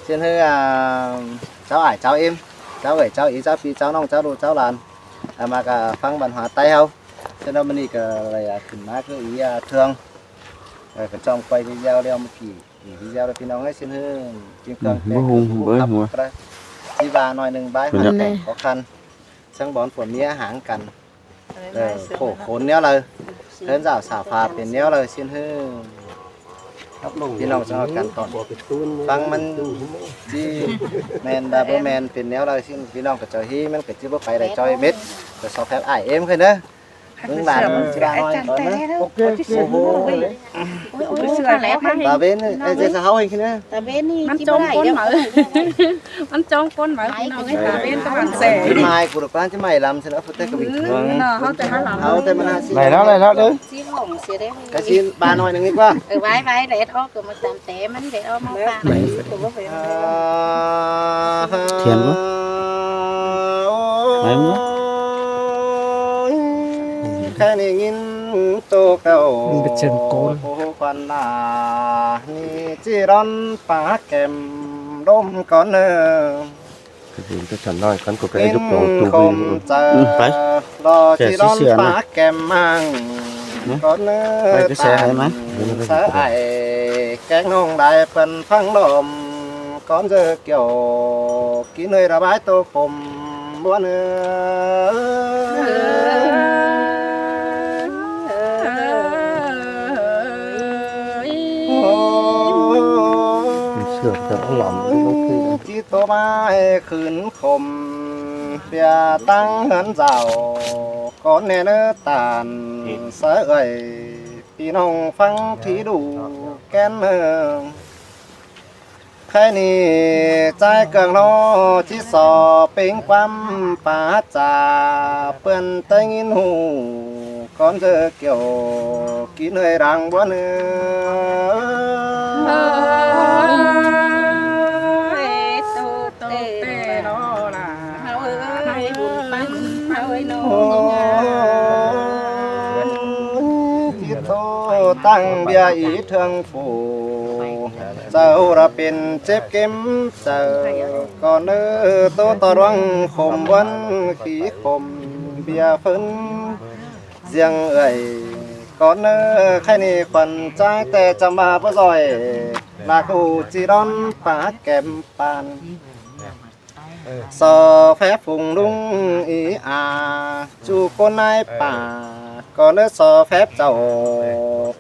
ເຊັ່ນເຮີ ອ່າ ເຈົ້າອ້າຍ ເຈົ້າເອັມ ເຈົ້າເອື້ອຍ ເຈົ້າອີ ເຈົ້າພີ່ ເຈົ້ານ້ອງ ເຈົ້າລູກ ເຈົ້າຫຼານ ອ່າ ມາກະຟັງບັນຫວາໄຕ້ເຮົາ. ເຊັ່ນວ່າມື້ນີ້ກະໄດ້ ອ່າ ຂຶ້ນມາຄືອີ ອ່າ ເທື່ອງ ເອີ ກະຈອມໄກວທີ່ແລ້ວແລ້ວມື້ກີ້ ທີ່ແລ້ວແລ້ວ ພີ່ນ້ອງເອີຍ. ເຊັ່ນເຮີ ຈິງເຄື່ອງແປງ ບໍ່ຮູ້ ບໍ່ຮູ້ ທີ່ວ່າໜ້ອຍໜຶ່ງ ບາຍ ເພິ່ນ ຫາແຕ່ງ ເນາະ ຂໍຄັນ ເຊິ່ງບ່ອນຜົວເມຍຫາງກັນ ເອີ ໂອ້ ຄົນແນວໃດ ເຮືອນສາວສາພາເປັນແນວໃດ ຊິນເຮີ ພີ່ນ້ອງຈັ່ງເອົາກັນຕອນຟັງ ມັນຊິແມ່ນ ບໍ່ແມ່ນ ເປັນແນວໃດ ຊິນ ພີ່ນ້ອງກະເຈົ້າຮີ ມັນກະຊິບໍ່ໄປໄດ້ຈ້ອຍເມັດ. ກະຊອກແຄບອ້າຍເອັມຂຶ້ນເດີ ເບິ່ງຫຼານຊິວ່ານ້ອຍກ່ອນເດີ. ໂອເຄ ໂອເຄ ໂອ້ຍ ໂອ້ຍ ໂອ້ຍ ຕາເວັນ ເອີ ເຈສະເຮົາໃຫ້ຂຶ້ນເດີ ຕາເວັນນີ້ ມັນຈົ່ງຄົນມາ ມັນຈົ່ງຄົນມາ ພີ່ນ້ອງເອີຍ ຕາເວັນຕາຫວັນແສງ ຊິມາຍ ກູດອກການຊິມາຍລຳ ຊັ້ນເອົາແຕ່ກະວິງເນາະ ເຮົາແຕ່ມາລຳ ເຮົາແຕ່ມານາຊິ ໄດ້ແລ້ວ ໄດ້ແລ້ວເດີ ຊິຮ້ອງເສຍໄດ້ ກະຊິບາໜ້ອຍໜຶ່ງດີກວ່າ ເອີ ໄວ້ ໄວ້ ແດດອອກກະມາຕາມແຕ່ມັນ ແດດອອກມາປານ ທຽນບໍ່ ໄປບໍ່ ແຄ່ໄດ້ຍິນໂຕເກົ່າ ມັນເປັນສຽງໂກນ ຂວັນລາ ນີ້ຈິລອນປາແກ້ມ ລົມກ່ອນເນີ ກະຊິໄປສັນນ້ອຍ ຄັນກະໄປ ຍິນ ຍຸກໂຕ ຄວາມໃຈ ອືມ ໄປ ລໍຈິລອນປາແກ້ມມັງ ກ່ອນເນີ ໄປແຊໃຫ້ມັນ ສາຍອ້າຍແກ້ງນ້ອງໄດ້ເພິ່ນຟັງລອມ ກ່ອນເຈີກ່ຽວ ກິນເອີຍລະບາຍໂຕຂົມ ບ່ວນເອີຍ ໂອ້ຍ ເຊື່ອຈະຫຼອມ ຈິໂຕມາໃຫ້ຄືນຂົມ ເບຍຕັ້ງເຮືອນເຈົ້າ ກ່ອນແນ່ເນີຕານ ສາຍເອີຍ ພີ່ນ້ອງຟັງທີ່ດູແກ່ນເອີຍ ໃຜນີ້ຈ່າຍເຄື່ອງລໍ ທີ່ສໍເປັງຄວາມປາຈາ ເພິ່ນໄດ້ຍິນຮູ້ ກ່ອນເຈີກ່ຽວ ກິນເອີຍລາງບ່ວນເອີຍ ໂຕແຕ່ລໍລາ ເຮົາເອີຍ ບຸນປັນເຮົາເອີຍ ໂອ້ຍ ຈິໂຕຕັ້ງເບຍອີເທິງ ໂອ້ ເຈົ້າລະເປັນເຈັບເກັມໃຈ ກ່ອນເນີໂຕຕໍ່ດວງຂົມ ວັນຂີ້ຂົມເບຍເພິ່ນ ສຽງເອີຍ ກ່ອນເນີ ໃຄນີ້ຂວັນໃຈ ແຕ່ຈຳວ່າບໍ່ຊ່ອຍ ລາກອູຈິລອນປາແກ້ມປານ ຊໍແຟບຝູງລຸງອີອາ ຈູກກົນນາຍປ່າ ກ່ອນເດີ ຊໍແຟບເຈົ້າ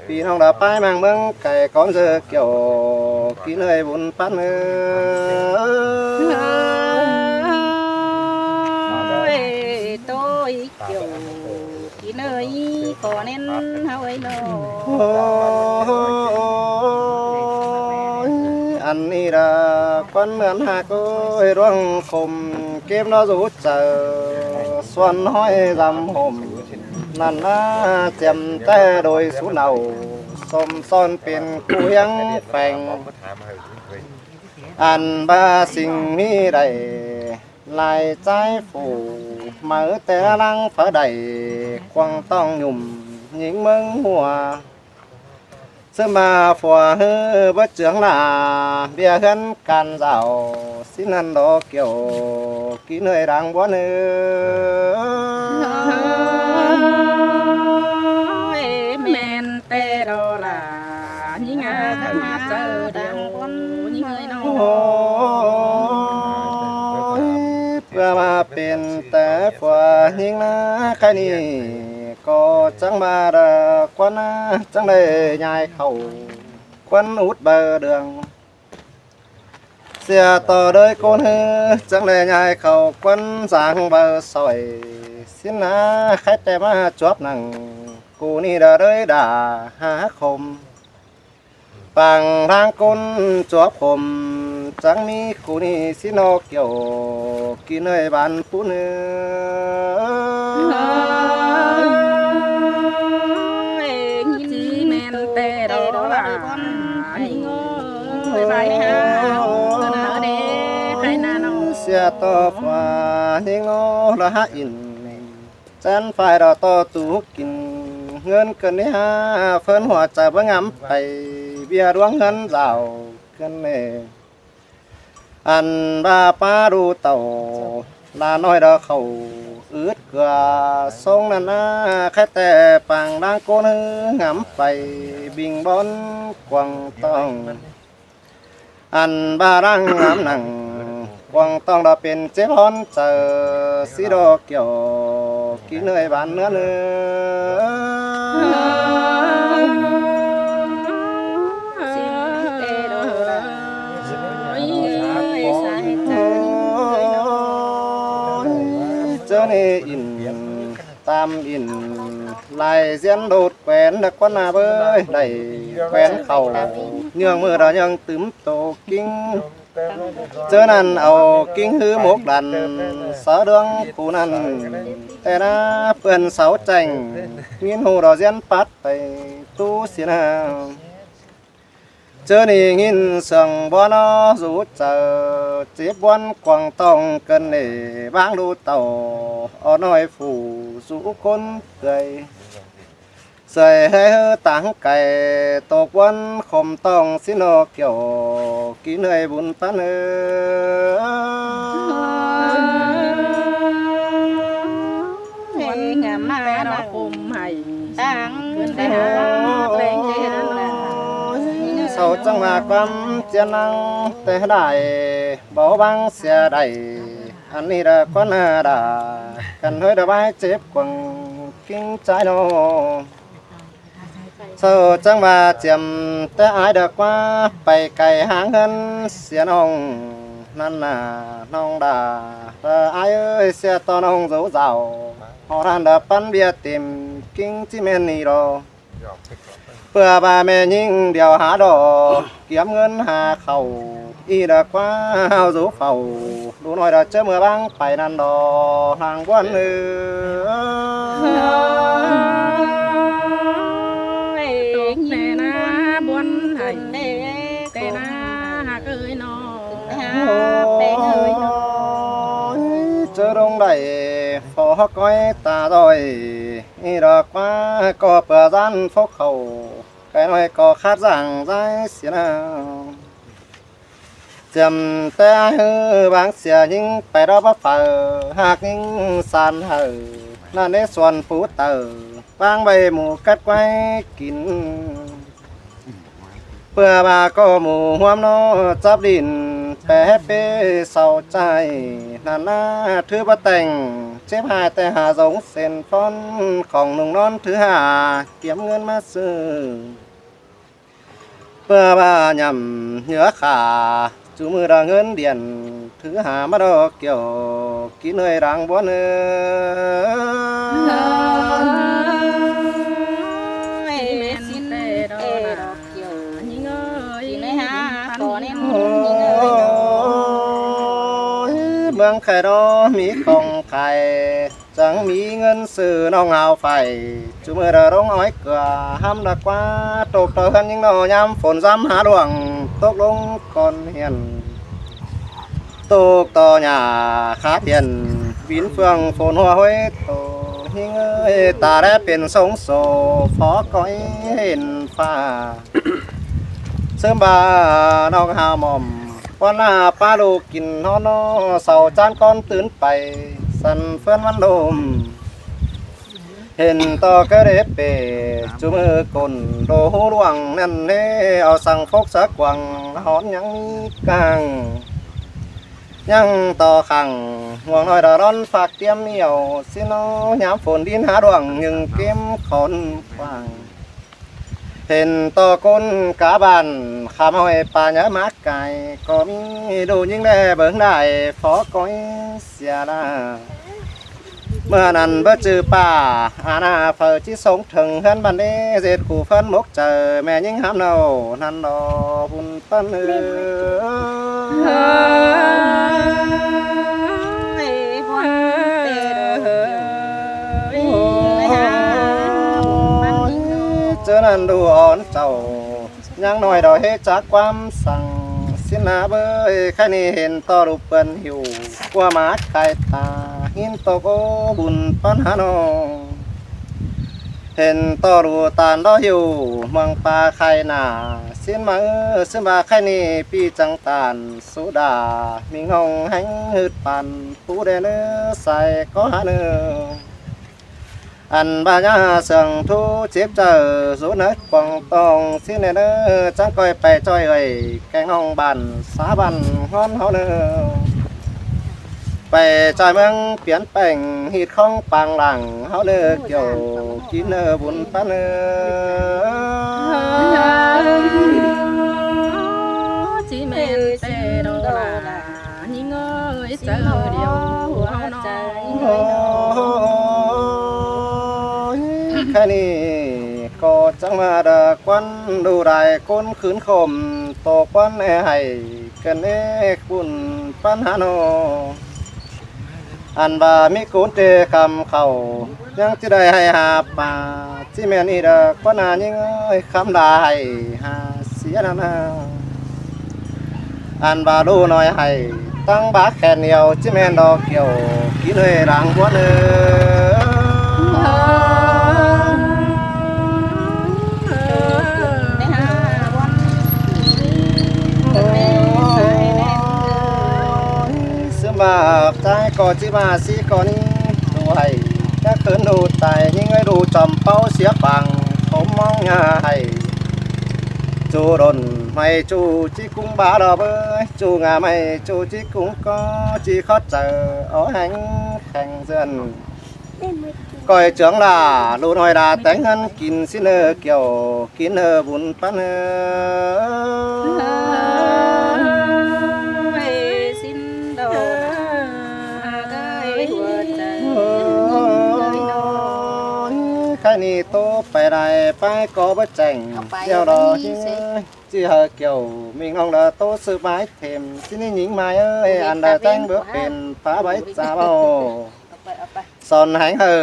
ພີ່ນ້ອງດາວປາຍມັງເມືອງໄກ ກ່ອນເດີກ່ຽວ ກິນເອີຍບຸນປັນເອີຍ ໂຕອີ່ກ່ຽວ ກິນເອີຍ ຂໍແນ່ນເຮົາເອີຍເນາະ ໂອ້ຍ ອັນນີ້ລະ ຄວັນເໝືອນຫາກໂອ້ຍ ດວງຂົມ ເກັບເນາະຢູ່ໃຈ ສ່ວນຫ້ອຍລຳຫົມ ນັ້ນນາ ແຈ່ມແຕ່ໂດຍສູນເອົາ ສົມຊ້ອນເປັນຄູ່ຮຽງແຝງ ອັນວ່າສິ່ງມີໄດ້ ຫຼາຍໃຈຟູ ເໝີແຕ່ລະລັງເຝົ້າໄດ້ ຄວາງຕ້ອງຫຍຸ້ມຍິງເມືອງຫົວ ເສີມມາຜົວເຮີບໍ່ເຈືອງລາ ເບຍເຮືອນການເຈົ້າ ຊິນນັ້ນດອກກ່ຽວ ກິນເອີຍດາງບົວເອີຍ ແມ່ນແຕ່ດອກຫຼາ ຍິງຫາເຈີດຽວ ຍິງເອີຍເນາະ ໂອ້ຍ ເພື່ອມາເປັນແຕ່ຜົວຍິງນາ ໃຄນີ້ກໍຈັ່ງມາດາກວ່ານາ ຈັ່ງໄດ້ຍ້າຍເຂົ້າ ຄວັນອຸດເບີເດືອງ ເສຍຕໍ່ໂດຍໂກນເຮືອ ຈັ່ງໄດ້ຍ້າຍເຂົ້າ ຄວັນສາງເບີຊອຍ ສິນນາ ໃຄແຕ່ມາຈວບນັ່ງ ກູນີ້ດາເດີຍດາຫາຄົມ ປາງທາງກົ້ນຈວບຂົມ ຈັ່ງມີຄູນີ້ຊິນອກກ່ຽວ ກິນເອີຍບານປູເນີ ໂອ້ຍ ຈີແມ່ນແຕ່ດອກຫຼາ ໂອ້ຍ ບາຍຫາ ເດີເດ ໃຄນານ້ອງ ເສຍຕໍ່ຜົວຍິງໂອລະຫະອິນ ແສນຝ່າຍດອກຕໍ່ຕູກິນ ເງິນເກີນນີ້ຫາ ເຟີນຫົວໃຈບໍ່ງາມໄປ ເບຍດວງເຮືອນລາວເກີນແນ່ ອັນວ່າປ້າດູເຕົາ ຫຼານນ້ອຍດອກເຂົາອຶດເກືອ ຊົງນັ້ນນາ ໃຄແຕ່ປາງດ່າງໂກນ ຫືອງຳໄປບິງບອນກວາງຕ້ອງ ອັນວ່າຮ່າງງາມໜັງກວາງຕ້ອງ ດອກເປັນເຈັບຮ້ອນໃຈ ສີດອກກຽວ ກິນເອີຍຫວານເນື້ອເນີ. ເຈົ້ານີ້ອິນຕາມອິນ ຫຼາຍສຽນໂດດແຂວນ ດາກວນນາເບີຍ ໄດ້ແຂວນເຂົ້າ ເຍືອງມືດາເຍືອງຕື່ມໂຕກິງ ເຈົ້ານັ້ນເອົາກິງຮືໝົກດັນ ສາວດວງຜູ້ນັ້ນ ແຕ່ນາເປື້ອນສາວແຈ້ງ ຍິນຮູ້ດອກສຽນປັດໄປຕູ້ສຽນຫາ ເຈົ້ານີ້ຍິນສຽງບໍ່ນໍສູເຈີ ເຈັບບວນກວາງຕ້ອງເກີນເນ ວາງດູເຕົາ ອອນ້ອຍຜູ້ສູຄົນເປື່ອຍ ສວຍໃຫ້ເຮີຕາງໄກ ຕົກວັນຂົມຕ້ອງ ຊິນອກກຽວ ກິນເອີຍບຸນປັນເອີ. ເຊົາຈັ່ງວ່າຄວາມຈຽນນັງແຕ່ໃດ ເບົາບາງເສຍໃດ ອັນນີ້ດາກວນນາດາ ກັນເຮີດາວາຍເຈັບກວາງກິງໃຈນໍ. ເຊົາຈັ່ງວ່າຈຽມແຕ່ອາຍດາກວ່າ ໄປໄກຫ່າງເຮືອນເສຍນ້ອງ ນັ້ນນານ້ອງດາ ເອີ ອາຍເອີຍ ເສຍຕໍ່ນ້ອງໂຈເຈົ້າ ຮອດຫັ້ນດາປັນເບຍເຕັມ ກິງຈິແມ່ນນີ້ດອກ ເພື່ອວ່າແມ່ຍິງດຽວຫາດອກ ກຽມເງິນຫາເຂົ້າ ອີດາກວ່າເຮົາຢູ່ເຝົ້າ ດູນ້ອຍດາເຈີເມື່ອບາງໄປນັ້ນດອກ ນາງບວນເອີຍ. ເຈີລົງໄດ້ພໍກ້ອຍຕາດອຍ ອີດາກວ່າກໍເພື່ອສານຟອກເຂົ້າ ໄກ່ນ້ອຍກໍຂາດສ້າງໃຈເສຍນາ ຈຳແຕ່ອາຍເຮີວາງເສຍຍິງໄປດອກບໍ່ເຝົ້າ ຫາກຍິງສານເຮີ ນາເນສວນປູເຕີ ວາງໄວ້ໝູກັດໄວ້ກິນ ເພື່ອວ່າກໍໝູຮ່ວມເນາະ ຈັບດິນແປເປເຊົາໃຈ ນັ້ນນາຖືວ່າແຕ່ງ ເຈັບຫາຍແຕ່ຫາສົງເສັ້ນຟ້ອນ ຂອງນຸ່ງນອນຖືຫາ ກຽມເງິນມາຊື້ ເພື່ອວ່າຍາມເຫືອຂາ ຈຸມື້ດາເງິນດຽນ ຖືຫາມາດອກກຽວ ກິນເອີຍດາງບວນເອີ. ເມືອງໄຄດອມີຂອງຂາຍ ຈັ່ງມີເງິນຊື້ນ້ອງຫາວໄຟ ຈຸມື້ດາລົງອ້ອຍເກືອ ຫ້ຳດາກວ່າ ຕົກຕໍ່ເຮືອນຍິງເນາະ ຍາມຝົນຊ້ຳຫາດວງ ຕົກລົງກ່ອນຮຽນ ຕົກຕໍ່ຫຍ້າຂາທຽນ ວິນເຟືອງຝົນຫົວຫ້ອຍໂຕ ຍິງເອີຍ ຕາແລເປັນຊົງໂສ ພໍກ້ອຍເຫັນຟ້າ ເສີມບານ້ອງຫາໝອມ ປ້ອນໜ້າປ້າລູກກິນຮອນນໍ ເຊົາຈານກ່ອນຕື່ນໄປ ສັນເຟືອນວັນລົມ ເຫັນຕໍ່ກະເດເປ ຈຸມືກົນໂດຫູຫຼວງນັ້ນເດ ເອົາສັງຟົກສາກວາງ ຫອນຍັງມີກາງ ຍັງຕໍ່ຂັງ ຫ່ວງນ້ອຍດາລອນຝາກຕຽມອຽວ ຊິເນາະຍາມຝົນດິນຫາດວງ ຍຶງເກມຂອນຂວາງ ເຫັນຕໍ່ກົ້ນກາບ້ານ ຂາມຫ້ອຍປາຍາມາກາຍ ກໍມີດູຍິງແລເບິ່ງໄດ້ ພໍກ້ອຍເສຍລາ ເມື່ອນັ້ນເບີດຈື່ປ້າ ອານາເຝົ້າຈິສົ່ງເຖິງເຮືອນບ້ານເດ ເສດຄູ່ເພິ່ນໝົກໃຈ ແມ່ຍິງຫາມເນົາ ນັ້ນດອກບຸນ ເພິ່ນເອີຍ ເຈົ້ານັ້ນດູອ່ອນເຈົ້າ ຍັງນ້ອຍດອກເຮັດຈັກຄວາມສັງ ສິນນາເບີຍ ໃຄນີ້ເຫັນຕໍ່ລູກເປື້ອນຫິວ ກົວໝາກາຍຕາ ຫີນຕົກໂອບຸນປັນຫານ້ອງ ເຫັນຕໍ່ລູຕານລໍຫິວ ເມືອງປ່າໄຄນາ ຊິນມາເອີ ຊິນວ່າໄຄນີ້ ປີ້ຈັງຕານ ໂຊດາ ມິງນ້ອງແຮງຫືດປານ ປູແດເນີ ໃສກໍຫາເນີ ອັນບາຍາເຊິ່ງທຸເຈັບໃຈ ສູນເນີກວາງຕອງ ຊິແນເນີ ຈັ່ງກ້ອຍໄປຈ້ອຍເອີຍ ແກງນ້ອງບ້ານ ສາບ້ານຮ້ອນເຮົາເນີ ໄປຈອຍເມືອງປ່ຽນແປງ ຮີດຂອງປາງຫຼັງເຮົາເດີ ກ່ຽວກິນເດີບຸນປັນເດີ ຊິແມ່ນແຕ່ດອລາ ຍິງເອີຍ ເຈີດຽວເຮົານ້ອງ ໂອ້ຍ ແຄ່ນີ້ກໍຈັ່ງມາດາກວັນ ດູໄດ້ກົ້ນຄືນຄົມ ໂຕກວັນໃຫ້ ກັນເອກບຸນປັນຫານ້ອງ ອັນວ່າມີກຸນເຕຄຳເຂົ້າ ຍັງຈະໄດ້ໃຫ້ຫາປາ ຊິແມ່ນອີດາກວ່ານາຍິງເອີຍ ຄຳລາໃຫ້ຫາເສຍນານາ ອັນວ່າລູນ້ອຍໃຫ້ ຕັ້ງບາແຂນດຽວ ຊິແມ່ນດອກກ່ຽວ ກິນເອີຍລາງບວນເອີຍ ສຳບາບໃຈກໍຊິມາຊິກໍນີ້ ດູໃຫ້ຈະເຂີນດູຕາຍ ຍິງເອີຍ ດູຈອມເປົ້າເສຍປາງ ຜົມມອງຍາໃຫ້ ຈູດົນໄມ້ຈູຈິກຸງບາດອກເອີຍ ຈູງາໄມ້ຈູຈິກຸງກໍຈິຂໍໃຈ ເອົາແຮງແຂງເຊື່ອນ ກ້ອຍເຈືອງລາ ລູກນ້ອຍລາແຕ່ງເງິນກິນຊິເນີ ກ່ຽວກິນເນີບຸນປັນເນີ ເອີຍ ຊິນດອກ ເອີຍ ຫົວໃຈ ໄຄນີ້ໂຕໄປໄດ້ໄປກໍບໍ່ແຈ້ງ ດຽວດອກ ຊິໃຫ້ກ່ຽວມິງນ້ອງລະໂຕສືບໝາຍເທມ ຊິນີ້ຍິງໝາຍເອີຍ ອັນໃດແຕ່ງເບີເປັນຟ້າໃບຈາເວົ້າ ສອນແຮງເອີ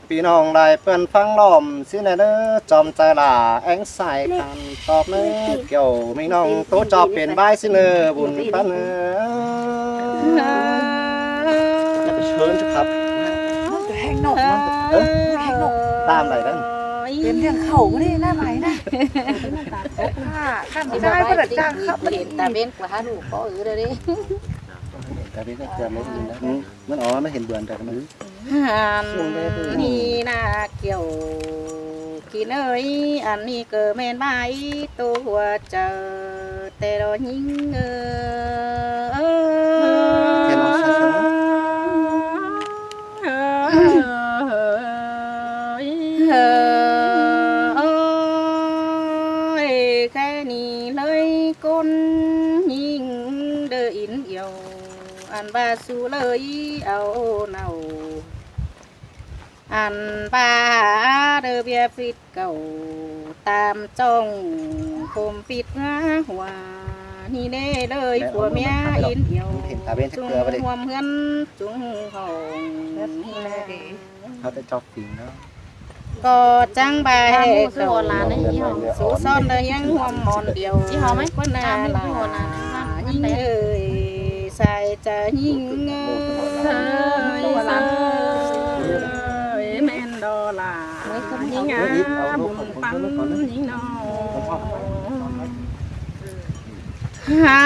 ພີ່ນ້ອງໄດ້ເປື້ອນຟັງລ້ອມ ຊິແນເດີ ຈອມໃຈຫຼ້າແອງສາຍຄັນ ຕອບເນີ ກ່ຽວມິງນ້ອງໂຕຈອບເປັນບາຍຊິເນີ ບຸນປັນເນີ ເຊີນຄັບ ມັນກໍແຮງນອກ ມັນກໍ ເອີ ແຮງນອກ ຕາມໄດ້ນັ້ນ ເປັນເລື່ອງເຂົາບໍ່ໄດ້ໜ້າໄປນະ ຂ້າຂ້າບໍ່ຈ່າຍບໍ່ໄດ້ຈ້າງຄັບ ເຫັນຕາເວັນກວ່າຫາລູກບໍ່ເອີເດີ ຕາເວັນກໍເກືອບແມ່ນນະ ອື ມັນອອກມາເຫັນເບືອນກັນ ອັນນີ້ນາກ່ຽວກິນເອີຍ ອັນນີ້ກໍແມ່ນບາຍໂຕຫົວໃຈ ແຕ່ລະຍິງເອີຍ ເອີຍ ແຄ່ນີ້ເລີຍ ຄົນຍິງເດີ ອິນອຽວ ອັນວ່າຊູເລີຍເອົາເນົ່າ ອັນວ່າເດີ ເບຍຟິດເກົ່າ ຕາມຈ້ອງຄົມຟິດເຮືອຫົວ ນີ້ເດ້ເລີຍ ຜົວເມຍອິນອຽວ ຈຸງຮ່ວມເຮືອນຈຸງຫ້ອງ ເຮົາແຕ່ຈອບປິງເນາະ ກໍຈັ່ງບາຍເຂົາ ສູ່ຊ້ອນໄດ້ຍັງຮ່ວມໝອນດຽວ ຄົນໜ້າຫຼ້າຍິງເອີຍ ສາຍຈາຍິງເອີຍ ແມ່ນດອລາຍິງອາ ບຸນປັນຍິງນ້ອງ ຫາ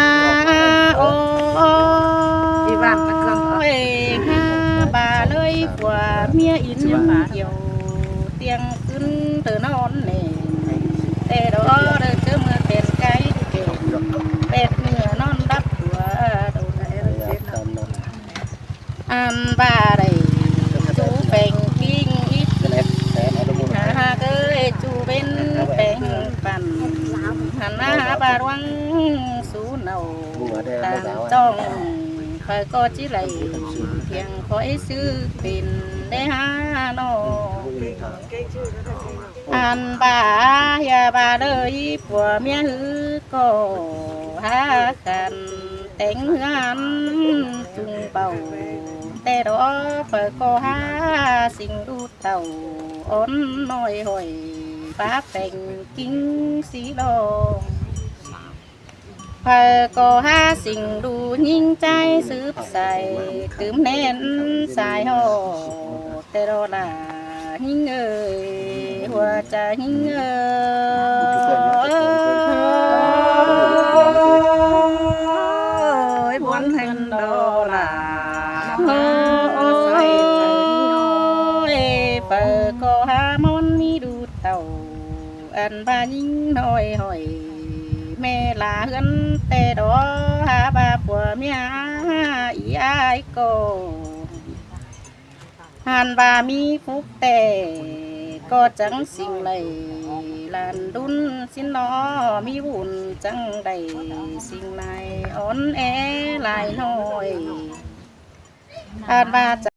ໂອຍ ຫາບາເລີຍ ຜົວເມຍອິນອຽວ ຕຽງຂຶ້ນເຕີນອນແນ່ ແຕ່ດອເດີ ເຈີເມືອແຕ່ນໄກແກ່ນ ແປດເມື່ອນອນດັບຕົວ ອັນວ່າໄດ້ຈູແປງປີ້ງອິດ ຫາເກີຍຈູເປັນແປງປັ່ນ ຫັນໜ້າບາດວັງສູເນົ່າ ຕາມຈ້ອງ ຂ້ອຍກໍຈິໄຫຼ ພຽງຂ້ອຍຊື້ເປັນໄດ້ຫານ້ອງ ອັນວ່າຢ່າວ່າເລີຍ ຜົວເມຍຮືກໍຫາກັນແຕ່ງເຮືອນຈຸງເປົ່າ ແຕ່ດອກຂ້ອຍກໍຫາສິ່ງດູເຕົ້າ ອ່ອນນ້ອຍຫ້ອຍ ປາແປ້ງກິ່ງສີລອງ ຂ້ອຍກໍຫາສິ່ງດູຍິງໃຈສືບໃສ່ ຕື່ມແໜ້ນສາຍຫໍ້ ແຕ່ດອກຫຼ້າຍິງເອີຍ ຕົວຈະຍິງເອີຍ ບຸນເພິ່ນດອລາ ໂອ້ຍ ເປີກໍຫາມອນມີດູເຕົ້າ ອັນວ່າຍິງນ້ອຍຫ້ອຍ ແມ່ລາເຮືອນແຕ່ດອ ຫາວ່າຜົວເມຍອີອາຍກໍ ຫັ້ນວ່າມີຟຸກແຕ່ ກໍຈັ່ງສິ່ງໄຫຼ ຫຼານດຸນສິນໜໍ ມີວຸນຈັ່ງໄດ້ສິ່ງໃນ ອ່ອນແອຫຼາຍນ້ອຍ ອາດວ່າຈະ